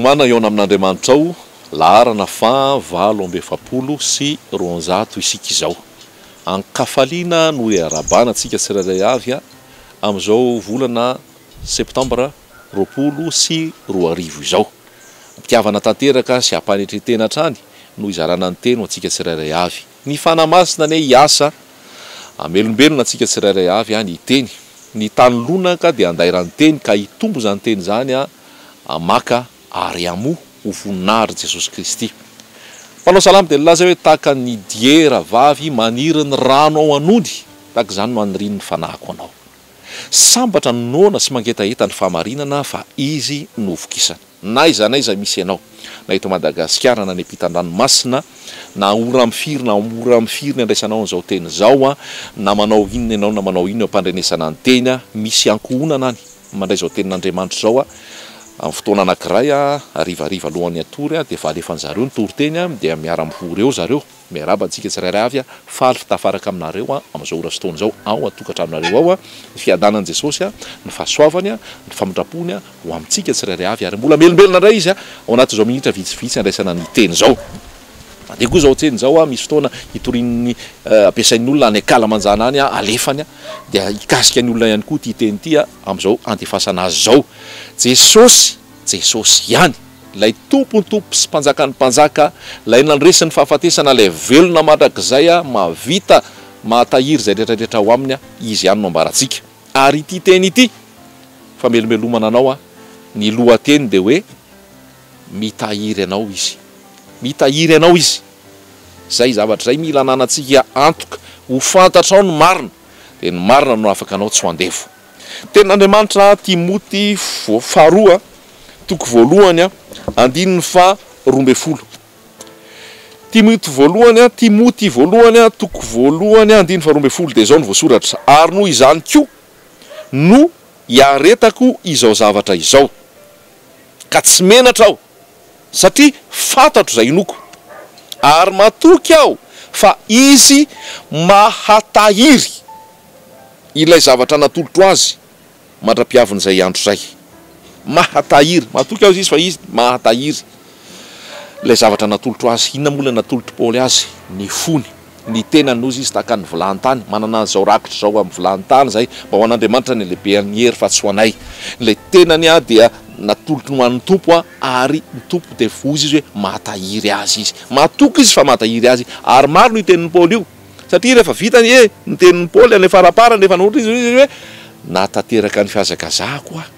Miomàna hihaona amin'Andriamanitrao, laharana faha 248 isika izao. An-kafaliana no iarahabana antsika tsirairay avy amin'izao volana septambra 2020 izao. Am-pitiavana tanteraka sy am-panetren-tena hatrany no izarana ny teny ho antsika tsirairay avy. Ny Fanahy Masina anie hiasa hamelombelona antsika tsirairay avy ny teny. Ny tany lonaka dia handairan'ny teny ka hitombo izany teny izany hamaka ary hamoa ho voninahitr'i Jesosy Kristy. Mpanao salamo dia nilaza hoe tahaka ny diera vavy maniry ny rano ao an'ony, tahaka izany no anirian'ny fanahiko anao. Sambatra ny noana sy mangetaheta ny fahamarinana fa izy no vokisana. N'aiza n'aiza misy ianao, na eto Madagasikara na any ampitan-dranomasina, na ora amin'ny firy na ora amin'ny firy ny andraisanao an'izao teny izao, na manao inona ianao na manao inona eo am-pandrenesana ny teny, misy ankohonana any mandray izao tenin'Andriamanitra izao amin'ny fotoana anankiray, harivariva alohan'ny hatory dia efa alefan'zareo ny toriteny dia miara-mivory eo zareo. Miarahaba antsika tsirairay avy, faly fitafaraka aminareo amin'izao ora sy fotoana izao ao an-tokantranonareo ao, ny fiadanan'i Jesosy, ny fahasoavany, ny famindrampony ho amintsika tsirairay avy ary mbola melombelona indray Izy ao anatin'izao minitra vitsivitsy andraisana ny teny izao. Mandeha koa izao teny izao, misy fotoana hitorian'ny ampiasain'ny olona any ankalamanjana any, alefany dia hikasika ny olona ihany koa ity teny ity amin'izao andefasana azy izao. Jesosy, Jesosy ihany. Ilay Tompon'ny tompo sy Mpanjakan'ny mpanjaka, Ilay nandresy ny fahafatesana, Ilay velona mandrakizay, mahavita mahatahiry izay rehetra rehetra ao Aminy, Izy ihany no ambarantsika. Ary ity teny ity, famelombelomana anao, ny lohateny dia hoe, Mitahiry anao Izy. Mitahiry anao Izy. Izay zavatra izay mila ananantsika antoka, ho fantatrao ny marina, dia ny marina no afaka anao tsy ho andevo. Tenin'Andriamanitra Timoty faharoa toko voalohany andininy faha 12. Timoty voalohany Timoty voalohany toko voalohany andininy faha 12 dia izao no voasoratra, Ary noho izany koa no iaretako izao zavatra izao, ka tsy menatra aho, satria fantatro izay inoako, ary matoky aho fa Izy mahatahiry ilay zavatra natolotro azy mandra-piavin'izay andro izay. Mahatahiry, matoky aho izy fa izy mahatahiry ilay zavatra natolotro azy. Inona moa ilay natolotr'i Paoly azy? Ny fony, ny tenany hozy izy tahaka ny vilany tany, manana an'izao rakitra izao amin'ny vilany tany izay, mba ho an'Andriamanitra ny halehibehan'ny hery fa tsy ho anay. Ilay tenany dia natolotro ho an'ny Tompo ary ny Tompo dia hozy izy hoe mahatahiry azy izy. Matoky izy fa mahatahiry azy. Ary marina io tenin'i Paoly io. Satria rehefa vita anie ny tenin'i Paoly any faraparany rehefa nanoratra izy hoy izy hoe nahatanteraka ny fihazakazahako aho.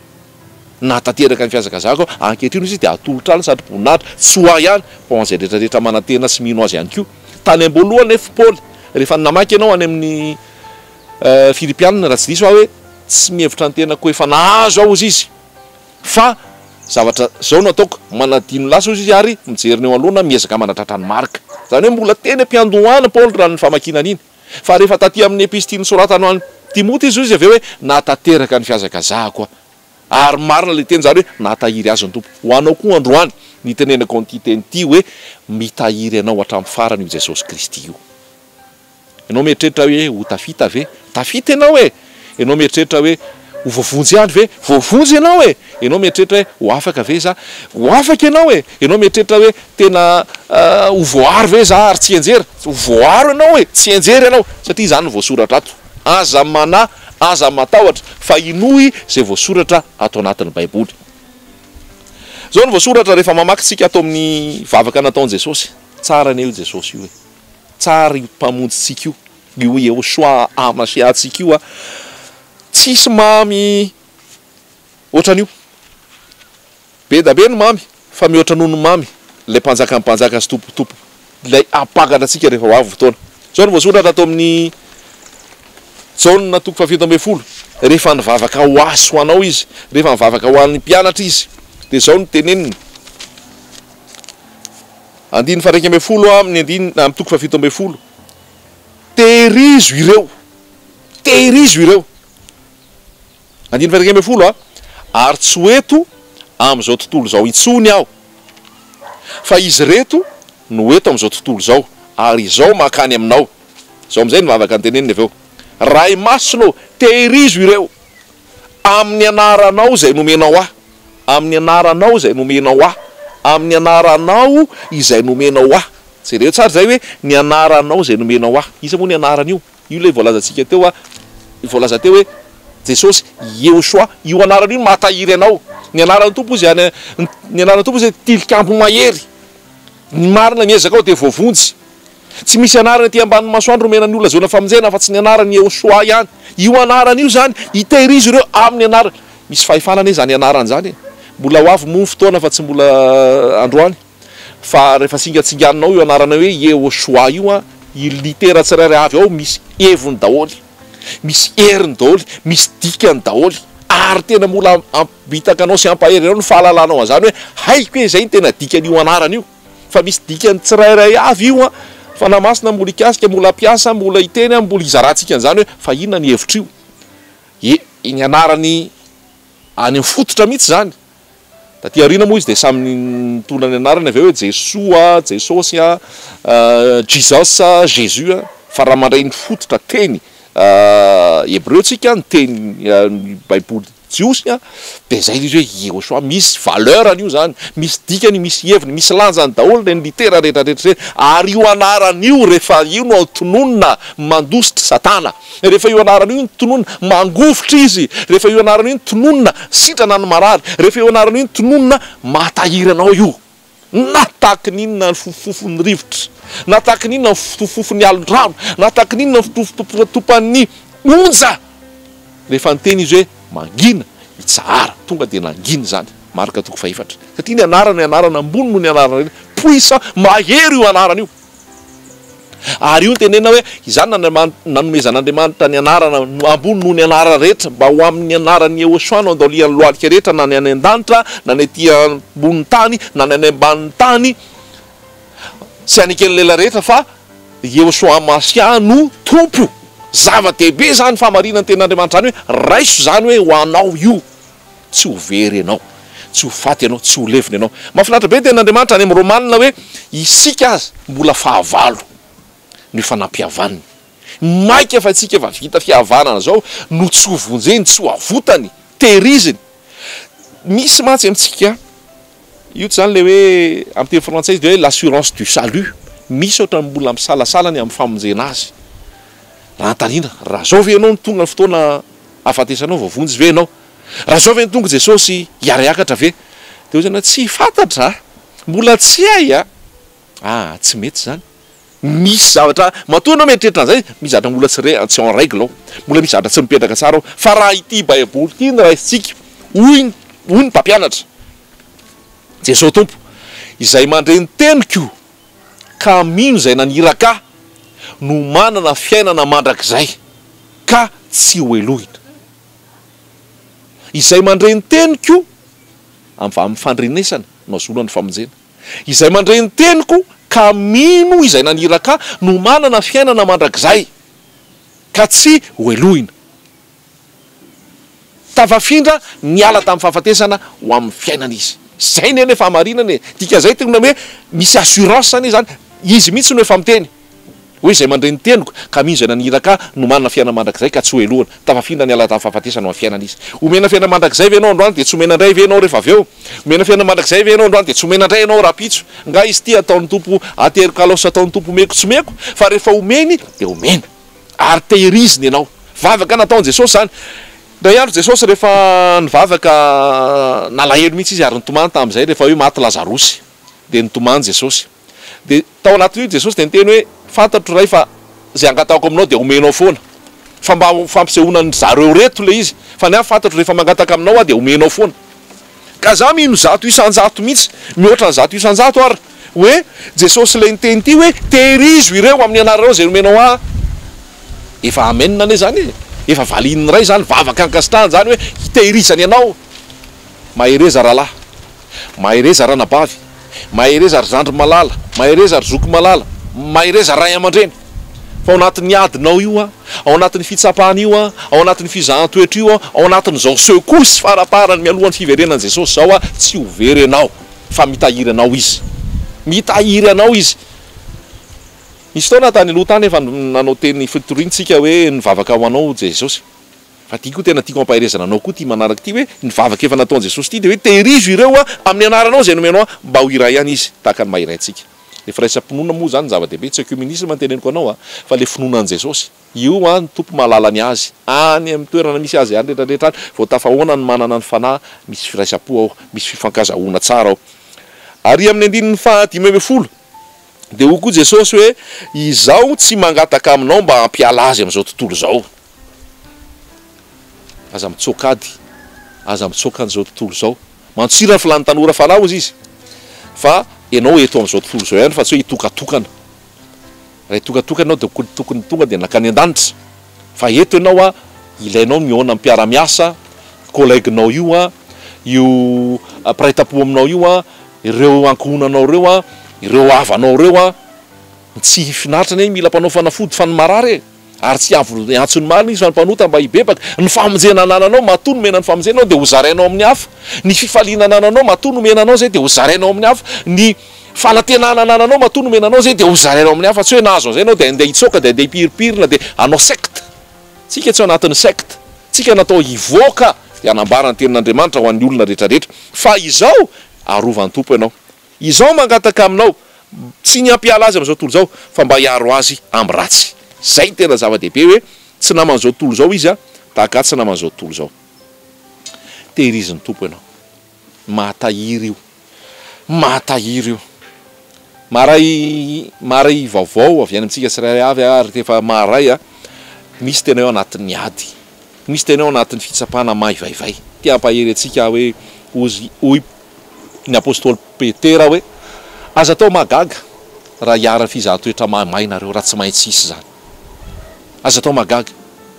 Nahatanteraka ny fihazakazahako aho. Ankehitriny hoy izy dia atolotra ahy ny satroboninahitra, tsy ho ahy ihany fa ho an'izay rehetra rehetra manantena sy mino azy ihany koa. Tany am-boalohany nefa Paoly, rehefa namaky ianao any amin'ny Filipiana raha tsy diso aho hoe tsy mihevitra ny tenako ho efa nahazo aho hozy izy. Fa zavatra zao no ataoko, manadino lasa ozy izy ary mijery ny eo anoloana miezaka manatratra an'i Marka. Izany hoe mbola teny am-piandohana Paoly raha ny famakiana an'iny. Fa rehefa taty amin'ny epistily nosoratany ho an'i Timoty izy hoy izy avy eo hoe nahatanteraka ny fihazakazahako aho. Ary marina ilay teny izany hoe nahatahiry azy ny Tompo. Ho anao koa androany ny itenenako an'ity teny ity hoe mitahiry anao hatramin'ny farany io Jesosy Kristy io. Ianao mieritreritra hoe ho tafita ve? Tafita ianao e! Ianao mieritreritra hoe ho voavonjy ihany ve? Voavonjy ianao e! Ianao mieritreritra hoe ho afaka ve za? Ho afaka ianao e! Ianao mieritreritra hoe tena ho voaaro ve za ary tsy hianjera? Ho voaaro ianao e! Tsy hianjera ianao satria izany no voasoratra ato. Aza manahy, aza matahotra fa inoy izay voasoratra ato anatin'ny Baiboly. Izao no voasoratra rehefa mamaky tsika ato amin'ny vavaka nataon'i Jesosy. Tsara anie io Jesosy io e! Tsara io Mpamonjintsika io, io Yehoshuah HaMashiah-ntsika io a! Tsisy mamy ohatran'io. Be da be ny mamy, fa mihoatra noho ny mamy ilay Mpanjakan'ny mpanjaka sy Tompon'ny tompo, ilay hampakatra antsika rehefa ho avy ny fotoana. Izao no voasoratra ato amin'ny Jaona toko faha-17, rehefa nivavaka ho ahy sy ho anao Izy, rehefa nivavaka ho an'ny mpianatra Izy, dia izao no teneniny, Andininy faha-11 amin'ny andininy amin'ny toko faha-17. Tehirizo ireo. Tehirizo ireo. Andininy faha-11 a. Ary tsy ho eto amin'izao tontolo izao intsony aho, fa izy ireto no eto amin'izao tontolo izao, ary izao mankany aminao. Izao amin'izay ny vavaka noteneniny avy eo. Ray Masina ô, tehirizo ireo amin'ny anaranao izay nomenao ahy. Amin'ny anaranao izay nomenao ahy. amin'ny anaranao izay nomenao ahy. Jereo tsara izay hoe ny anaranao izay nomenao ahy. Iza moa ny anarana io? Io ilay voalazantsika teo a, voalaza teo hoe Jesosy, Yehoshoa. Io anarana io no mahatahiry anao. Ny anaran'ny Tompo izy any, ny anaran'ny Tompo izy tilikambo mahery. Ny marina miezaka ao dia voavonjy. Tsy misy anarana ety ambanin'ny masoandro omena ny olona azahoana famonjena afa-tsy ny anaran'i Yehoshoa ihany. Io anarana io izany, hitehirizo ireo amin'ny anarana. Misy fahefana anie izany anarana izany e. Mbola ho avy moa ny fotoana fa tsy mbola androany. Fa rehefa singatsinganinao io anarana hoe Yehoshoa io an, ny litera tsirairay avy ao misy heviny daholo, misy heriny daholo, misy dikany daholo. Ary tena mbola hampibitaka anao sy hampahery anao ny fahalalanao an'izany hoe haiko hoe izay ny tena dikan'io anarana io. Fa misy dikany tsirairay avy io an, Fanahy Masina mbola hikasika, mbola hampiasa, mbola hiteny an, mbola hizarantsika an'izany hoe fa inona ny hevitr'io. E, ny anarany any amin'ny fototra mihitsy izany. Taty aoriana moa izy dia samy nitondra ny anarany avy eo hoe Jesoa, Jesosy, Jesus, Jésus. Fa raha mandray ny fototra teny hebreo tsika, ny teny ny baiboly jiosy dia izay ilay izy hoe Yehoshoa, misy valeur-ny io izany, misy dikany, misy heviny, misy lanjany daholo ireny litera rehetra rehetra ireny. Ary io anarana io rehefa io no tononina mandositra satana. Rehefa io anarana io no tononina, mangovitra izy. Rehefa io anarana io no tononina, sitrana ny marary. Rehefa io anarana io no tononina, mahatahiry anao io. Na tahaky ny inona ny fofofofon'ny rivotra, na tahaky ny inona ny fofofofon'ny alon-drano, na tahaky ny inona ny fitofotopan'ny onja. Rehefa niteny izy hoe mangina, mitsahara, tonga dia nangina izany. Marka toko fahefatra. Satria ny anarana no anarana ambony noho ny anarana rehetra. Puissant, mahery io anarana io. Ary io no tenenina hoe, izany nanomezan'Andriamanitra ny anarana ambony noho ny anarana rehetra, mba ho amin'ny anaran'i Yehoshuah no andaolian'ny lohalika rehetra na ny any an-danitra, na ny aty ambonin'ny tany, na ny any ambanin'ny tany, sy haneken'ny lela rehetra fa Yehoshuah Mashiah no Tompo. Zava-dehibe izany fahamarinan'ny tenin'Andriamanitra izany hoe, raiso izany hoe ho anao io. Tsy ho very ianao, tsy ho faty ianao, tsy ho levona ianao. Mahafinaritra be ny tenin'Andriamanitra any amin'ny Romana hoe isika aza mbola fahavalo no efa nampihavaniny. Maika fa isika efa vita fihavanana izao no tsy ho vonjeny, tsy ho avotany, tehiriziny. Misy mantsy amintsika, io tsy izany ilay hoe amin'ny teny frantsay izy dia hoe l'assurance du salut, misy ohatran'ny mbola misalasala ny amin'ny famonjena azy. Raha anontaniana, raha izao ve ianao no tonga ny fotoana hahafatesanao, voavonjy ve ianao? Raha izao ve ny tonga Jesosy hiara-hiakatra ve? Dia hoy izy tsy fantatra a! Mbola tsy hay a! Ah, tsy mety izany. Misy zavatra, matoa ianao mieritreritra an'izay, misy zavatra mbola tsy re, tsy en règle ao. Mbola misy zavatra tsy mipetraka tsara ao. Fa raha ity Baiboly ity no raisintsika, hoy, hoy ny mpampianatra, Jesosy Tompo, izay mandre ny teniko ka mino izay naniraka Ahy no manana fiainana mandrakizay ka tsy hohelohina. Izay mandre ny teniko, amin'ny fandrenesana no ahazoana ny famonjena. Izay mandre ny teniko ka mino izay naniraka Ahy no manana fiainana mandrakizay ka tsy hohelohina. Tafafindra niala tamin'ny fahafatesana ho amin'ny fiainana izy. Izay anie ny fahamarinana e! Dikan'izay tokony hoe misy assurance anie izany, izy mihitsy no efa miteny hoe izay mandre ny teniko ka mino izay naniraka ahy no manana fiainana mandrakizay ka tsy hohelohina. Tafafindra niala tamin'ny fahafatesana ho amin'ny fiainana izy. Omena fiainana mandrakizay ve ianao androany dia tsy omena indray ve ianao rehefa avy eo? Omena fiainana mandrakizay ve ianao androany dia tsy omena indray ianao rahampitso? Nga izy ity ataon'ny Tompo ateriko alao sy ataon'ny Tompo omeko tsy omeko fa rehefa omeny dia omena. Ary tehiriziny ianao. Vavaka nataon'i Jesosy izany. Indray andro Jesosy rehefa nivavaka, nalahelo mihitsy izy ary nitomany tamin'izay rehefa hoe maty Lazarosy. Dia nitomany Jesosy. Dia tao anatin'io Jesosy dia niteny hoe, fantatro Ray fa izay angatahako aminao dia omenao foana. Fa mba ho fampisehoana an-dry zareo ireto ilay izy. Fa ny ahy fantatro rehefa mangataka aminao aho dia omenao foana. Ka za mino 100% mihitsy, mihoatra ny 100% ary, hoe Jesosy ilay niteny ity hoe tehirizo ireo amin'ny anaranao izay nomenao ahy. Efa amen anie zany e! Efa valian'ny Ray zany, vavaka ankasitrahana zany hoe hitehirizany anao. Mahereza rahalahy, mahereza ranabavy, mahereza ry zandry malala, mahereza ry zoky malala, mahereza ray aman-dreny. Fa ao anatin'ny adinao io an, ao anatin'ny fitsapana io an, ao anatin'ny fizahan-toetra io an, ao anatin'izao secousse faraparany mialohan'ny fiverenan'i Jesosy izao an, tsy ho very ianao fa mitahiry anao Izy. Mitahiry anao Izy. Nisy fotoana tany aloha tany efa nanao teny fitoriana isika hoe nivavaka ho anao Jesosy. Fa ity koa tena tiako hampaherezana anao koa ity manaraka ity hoe ny vavaka efa nataon'i Jesosy ity dia hoe tehirizo ireo amin'ny anaranao izay nomenao ahy mba ho iray ihany izy tahaka ny maha iray antsika. Ilay firaisam-pinoana moa izany zava-dehibe, tsy œcuménisme no teneniko anao a, fa ilay finoana an'i Jesosy. Io an, ny Tompo mahalala ny azy, any amin'ny toerana misy azy any rehetra rehetra any, vao tafahoana ny manana ny fanahy, misy firaisam-po ao, misy fifankazahoana tsara ao. Ary amin'ny andininy faha 15 dia hoy koa Jesosy hoe, Izaho tsy mangataka aminao mba hampiala azy amin'izao tontolo izao. Aza mitsoaka ady, aza mitsoaka an'izao tontolo izao. Mantsira ny filàn'ny tanora fanahy hozy izy, fa ianao eto amin'izao tontolo izao ihany fa tsy hoe hitokatokana. Raha hitokatokana ianao dia tokony tonga dia nankany an-danitra. Fa eto ianao a, ilainao mihaona amin'ny mpiara-miasa, collègue-nao io a, io mpiray tampo aminao io a, ireo ankohonanao ireo a, ireo havanao ireo a. Ny tsy finaritra anie mila mpanao fanafody fa ny marary e. Ary tsy avo hiantso ny marina izy fa ny mpanota mba hibebaka. Ny famonjena anananao, matoa nomena ny famonjena ianao dia hozarainao amin'ny hafa. Ny fifaliana anananao, matoa nomena anao izay dia hozarainao amin'ny hafa. Ny fanantenana anananao, matoa nomena anao izay dia hozarainao amin'ny hafa. Tsy hoe nahazo an'izay ianao dia andeha hitsoaka dia andeha hipirimpirina dia hanao secte. Tsika tsy ao anatin'ny secte. Tsika natao hivoaka dia hanambara ny tenin'Andriamanitra ho an'ny olona rehetrarehetra. Fa izao, arovan'ny Tompo ianao. Izao mangataka aminao, tsy ny hampiala azy amin'izao tontolo izao, fa mba hiaro azy amin'ny ratsy. Izay no tena zava-dehibe hoe tsy naman'izao tontolo izao izy, tahaka ahy tsy naman'izao tontolo izao. Tehirizin'ny Tompo ianao. Mahatahiry io. Mahatahiry io. Maharay, maharay vaovao avy any amintsika tsirairay avy aho ary rehefa maharay aho, misy tena eo anatin'ny ady. Misy tena ao anatin'ny fitsapana maivaivay. Te hampahery antsika aho hoe, hozy, hoy ny apostoly Petera hoe, Aza atao mahagaga raha hiharan'ny fizahan-toetra mahamay nareo, raha tsy maintsy hisy izany. Aza atao mahagaga,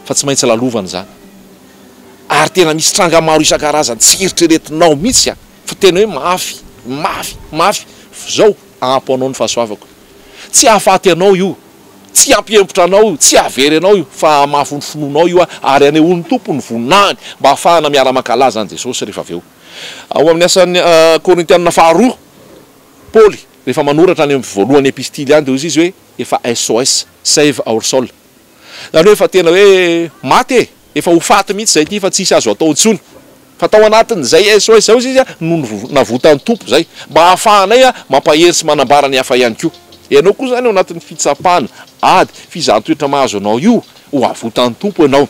fa tsy maintsy lalovana izany. Ary tena misy tranga maro isan-karazany tsy eritreretinao mihitsy an, fa tena hoe mafy, mafy, mafy, f'izao ampy ho anao ny fahasoavako. Tsy hahafaty anao io, tsy hampiempotra anao io, tsy hahavery anao io, fa hahamafy ny finoanao io ary hanehoan'ny Tompo ny voninahiny mba hahafahana miara-mankalaza an'i Jesosy rehefa avy eo. Ao amin'ny Asan'ny Korintiana faharoa, Paoly rehefa manoratra any amin'ny voalohan'ny epistily any dia hoy izy hoe efa SOS, save our soul. Izany hoe efa tena hoe maty e! Efa ho faty mihitsy izay ity fa tsisy azo atao intsony. Fa tao anatin'izay SOS izay hozy izy no navotan'ny Tompo izay mba hahafahanay mampahery sy manambara ny hafa ihany koa. Ianao koa izany ao anatin'ny fitsapana, ady, fizahan-toetra mahazo anao io, ho avotan'ny Tompo ianao,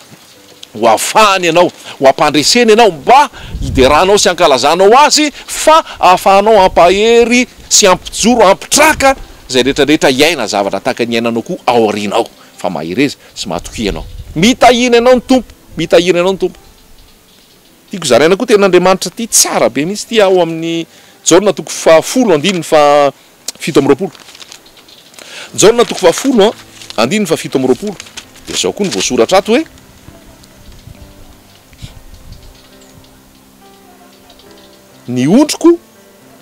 ho afahany ianao, ho ampandreseny ianao mba hideranao sy hankalazanao Azy fa hahafahanao hampahery sy hampijoro, hampitraka izay rehetra rehetra hiaina zavatra tahaka ny iainanao koa ao aoriana ao. Fa mahereza sy matokia ianao. Mitahiana ianao ny Tompo, mitahiana ianao ny Tompo. Tiako zaraina koa tenin'Andriamanitra ity, tsara be mihitsy ity ao amin'ny Jaona toko fahafolo andininy faha 27. Jaona toko fahafolo andininy faha 27. Dia izao koa no voasoratra ato hoe. Ny ondriko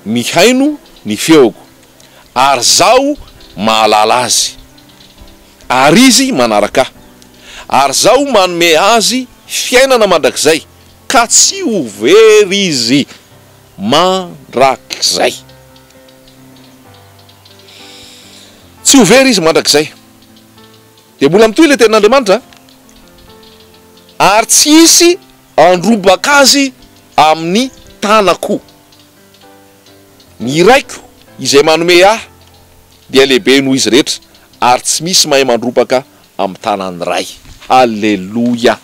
mihaino ny feoko, ary Izaho mahalala azy, ary izy manaraka Ahy. Ary Izaho manome azy fiainana mandrakizay, ka tsy ho very izy mandrakizay. Tsy ho very izy mandrakizay. Dia mbola mitohy ilay tenin'Andriamanitra, ary tsy hisy Handrombaka azy amin'ny tanako. Ny Raiko izay manome Ahy dia lehibe noho izy rehetra, ary tsy misy mahay mandrombaka amin'ny tanan'ny Ray. Haleloia!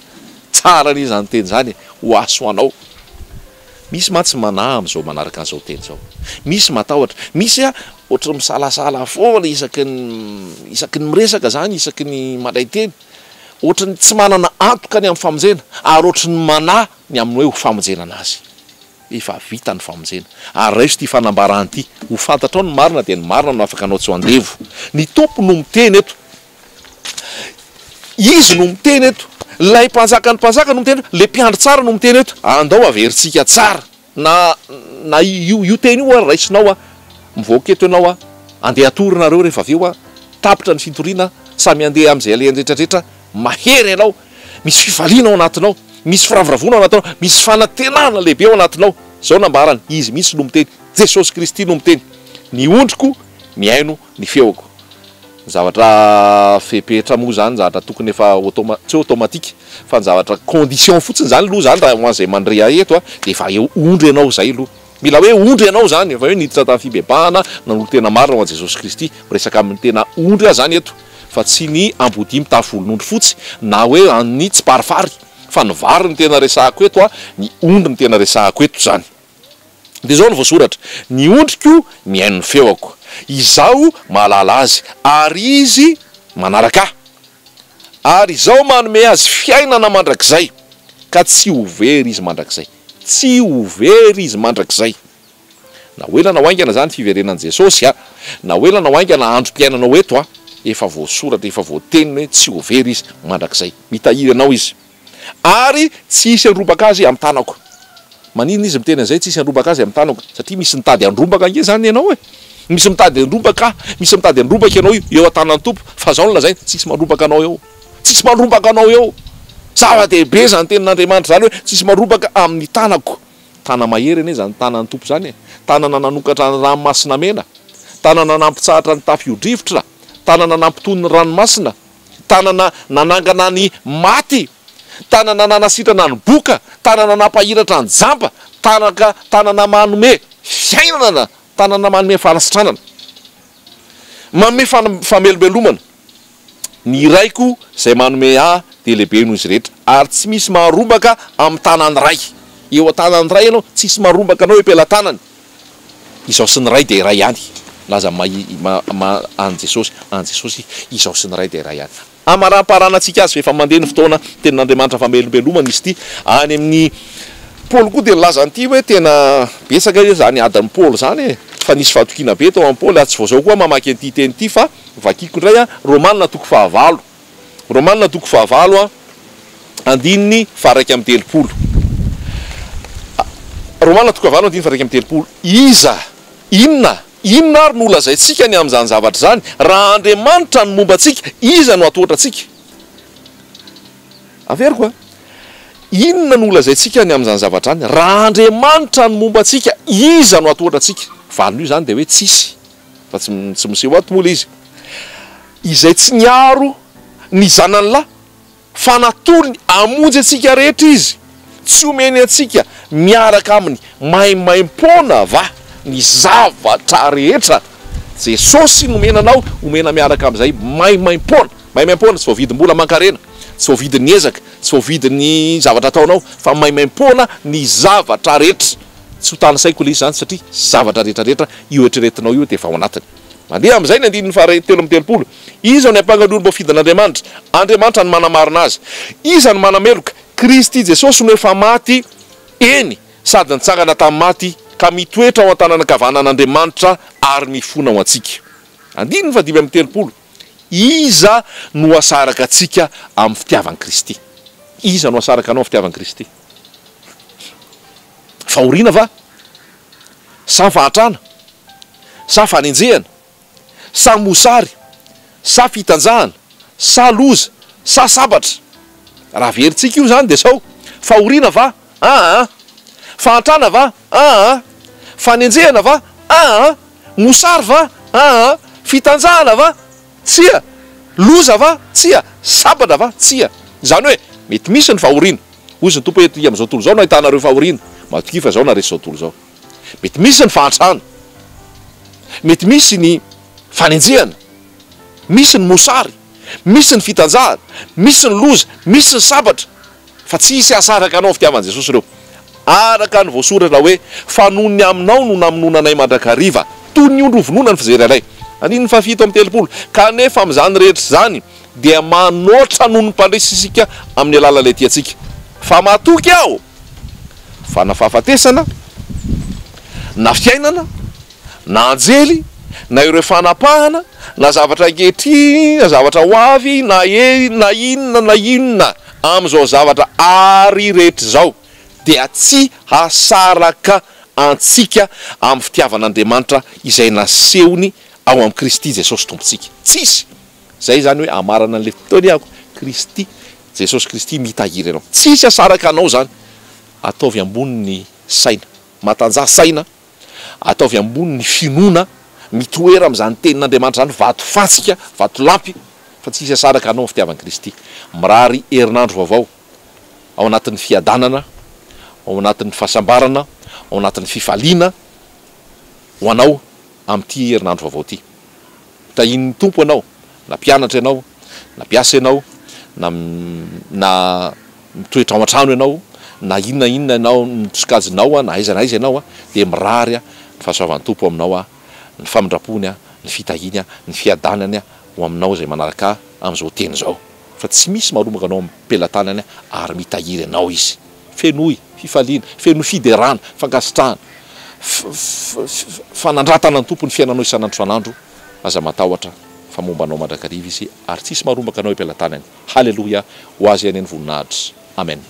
Tsara anie izany teny izany e! Ho ahy sy ho anao. Misy mantsy manahy amin'izao manaraka an'izao teny izao. Misy matahotra. Misy ohatran'ny misalasala foana isaky ny isaky ny miresaka izany, isaky ny mandray teny. Ohatry ny tsy manana antoka ny amin'ny famonjena ary ohatry ny manahy ny amin'ny hoe ho famonjena anazy. Efa vita ny famonjena. Ary raiso ity fanambarana ity, ho fantatrao ny marina dia ny marina no afaka anao tsy ho andevo. Ny Tompo no miteny eto. Izy no miteny eto. Ilay Mpanjakan'ny mpanjaka no miteny eto. Ilay Mpiandry tsara no miteny eto. Andao averintsika tsara. Na na io io teny io ary raisinao a, mivoaka eto ianao a, andeha hatory nareo rehefa avy eo a, tapitra ny fitoriana, samy handeha amin'izay alehany rehetra rehetra, mahery ianao, misy fifaliana ao anatinao, misy firavoravoana ao anatinao, misy fanantenana lehibe ao anatinao, izao nambarany, Izy mihitsy no miteny, Jesosy Kristy no miteny, ny ondriko mihaino ny feoko. Ny zavatra fepetra moa izany zavatra tokony efa automa- tsy hoe automatique fa ny zavatra condition fotsiny izany aloha izany raha ho an'izay mandre ahy eto dia efa eo ondry ianao izay aloha. Mila hoe ondry ianao izany, efa hoe niditra tamin'ny fibebahana, nanolo-tena marina ho an'i Jesosy Kristy. Miresaka amin'ny tena ondry aho izany eto fa tsy ny ambodia mitafy volon'ondry fotsy na hoe an'ny tsiparifary fa ny vary no tena resahako eto, ny ondry no tena resahako eto izany. Dia izao no voasoratra, Ny ondriko mihaino ny feoko, Izaho mahalala azy, ary izy manaraka Ahy. Ary Izaho manome azy fiainana mandrakizay, ka tsy ho very izy mandrakizay. Tsy ho very izy mandrakizay. Na ho ela na ho haingana izany fiverenan'i Jesosy a, na ho ela na ho haingana androm-piainanao eto a, efa voasoratra, efa voateny hoe tsy ho very izy mandrakizay. Mitahiry anao Izy. Ary tsy hisy handrombaka azy amin'ny tanako. Maninona izy miteny an'izay, tsy hisy handrombaka azy amin'ny tanako? Satria misy mitady handrombaka ange izany ianao e! Misy mitady handrombaka ahy, misy mitady handrombaka ianao io, eo an-tanan'ny Tompo. Fa izao no lazainy, tsy hisy mandrombaka anao eo. Tsy hisy mandrombaka anao eo. Zava-dehibe izany tenin'Andriamanitra izany hoe, tsy hisy mandrombaka amin'ny tanako. Tana-mahery anie izany tanan'ny Tompo izany e! Tanana nanokatra ny ranomasina mena, tanana nampitsahatra ny tafio-drivotra, tanana nampitony ny ranomasina, Tanana nanangana ny maty, tanana nanasitrana ny boka, tanana nampahiratra ny jamba, tanaka tanana manome fiainana, tanana manome fanasitranana, manome famelombelomana. Ny Raiko izay manome Ahy dia lehibe noho izy rehetra, ary tsy misy maharombaka amin'ny tanan'ny Ray. Eo an-tanan'ny Ray ianao, tsisy maharombaka anao eo am-pelatanany. Izaho sy ny Ray dia iray ihany. Milaza ny maha an'i Jesosy, an'i Jesosy, Izaho sy ny Ray dia iray ihany. Amaramparanantsika azy fa efa mandeha ny fotoana, Tenin'Andriamanitra famelombelomana izy ity. Any amin'ny Paoly koa dia nilaza an'ity hoe tena betsaka izany adin'i Paoly izany e! Fa nisy fahatokiana be tao amin'i Paoly, ary tsy vao izao koa aho mamaky an'ity teny ity fa vakiko indray an, Romana toko fahavalo. Romana toko fahavalo andininy faha-31. Romana toko fahavalo andininy faha-31. Iza, inona, inona ary no holazaintsika ny amin'izany zavatra izany? Raha Andriamanitra no momba antsika, iza no hatohatra antsika? Averiko a! Inona no holazaintsika ny amin'izany zavatra izany? Raha Andriamanitra no momba antsika, iza no hatohatra antsika? Valin'io izany dia hoe tsisy. Fa tsy tsy miseho ato moa ilay izy. Izay tsy niaro ny zanany lahy fa natolony hamonjy antsika rehetra izy, tsy omeny antsika miaraka aminy maimaimpoana va ny zavatra rehetra? Jesosy nomena anao omena miaraka amin'izay maimaimpoana. Maimaimpoana, tsy voavidim-bola aman-karena, tsy voavidin'ny ezaka, tsy voavidin'ny zavatra ataonao fa maimaimpoana ny zavatra rehetra. Tsy ho tanisaiko ilay izy izany satria zavatra rehetra rehetra io eritreretinao io dia efa ao anatiny. Mandeha amin'izay ny andininy faha 33. Iza no hiampanga ny olom-boafidin'Andriamanitra? Andriamanitra no manamarina azy. Iza no manameloka? Kristy Jesosy no efa maty, eny, sady nitsangana tamin'ny maty, ka mitoetra ao an-tanana ankavanan'Andriamanitra ary mifona ho antsika. Andininy faha 35. Iza no hahasaraka antsika amin'ny fitiavan'i Kristy? Iza no hahasaraka anao amin'ny fitiavan'i Kristy? Fahoriana va? Sa fahantrana? Sa fanenjehana? Sa mosary? Sa fitanjahana? Sa loza? Sa sabatra? Raha averintsika io izany dia sao, fahoriana va? Aa! Fahantrana va? Aa! Fanenjehana va? Aa! Mosary va? Aa! Fitanjahana va? Tsia! Loza va? Tsia! Sabatra va? Tsia! Izany hoe, mety misy ny fahoriana. Hoy izy ny Tompo hoe, Ety amin'izao tontolo izao no ahitanareo fahoriana. Matokia fa Izaho naharesy izao tontolo izao. Mety misy ny fahantrana. Mety misy ny fanenjehana. Misy ny mosary. Misy ny fitanjahana. Misy ny loza. Misy ny sabatra. Fa tsy hisy hahasaraka anao amin'ny fitiavan'i Jesosy ireo. Araka ny voasoratra hoe, Fa noho ny aminao no namonoana anay mandrakariva, toy ny ondry hovonoina ny fijery anay. Andininy faha-37, Kanefa amin'izany rehetra izany dia manoatra noho ny mpandresy isika amin'ny alalan'ilay tia antsika. Fa matoky aho fa na fahafatesana, na fiainana, na anjely, na ireo fanapahana, na zavatra ankehitriny, na zavatra ho avy, na hery, na inona na inona amin'izao zavatra àry rehetra izao, dia tsy hahasaraka antsika amin'ny fitiavan'Andriamanitra izay nasehony ao amin'i Kristy Jesosy Tompontsika. Tsisy! Izay izany hoe hamarana an'ilay fotoana ihako, Kristy, Jesosy Kristy mitahiry anao. Tsisy hahasaraka anao izany. Ataovy ambony ny saina. Matanjaha saina. Ataovy ambony ny finoana, Mitoera amin'izany tenin'Andriamanitra izany, vatofantsika, vatolampy, fa tsy hisy hasaraka anao amin'ny fitiavan'i Kristy. Mirary herinandro vaovao ao anatin'ny fiadanana, ao anatin'ny fahasambarana, ao anatin'ny fifaliana ho anao amin'ity herinandro vaovao ity. Tahian'ny Tompo ianao, na mpianatra ianao, na mpiasa ianao, na na mitoetra ao an-trano ianao, na inona inona ianao ny sokajinao, na aiza na aiza ianao, dia mirary ny fahasoavan'ny Tompo aminao, ny famindrampony, ny fitahiany, ny fiadanany ho aminao izay manaraka ahy amin'izao teny izao. Fa tsy misy marombaka anao am-pelatanany ary mitahiry anao Izy. Fenoy fifaliana, fenoy fiderana, fankasitrahana, fanandratana ny Tompo ny fiainanao isan'andro isan'andro. Aza matahotra fa momba anao mandrakariva Izy ary tsisy marombaka anao eo am-pelatanany. Haleloia! Ho Azy anie ny voninahitra. Amen.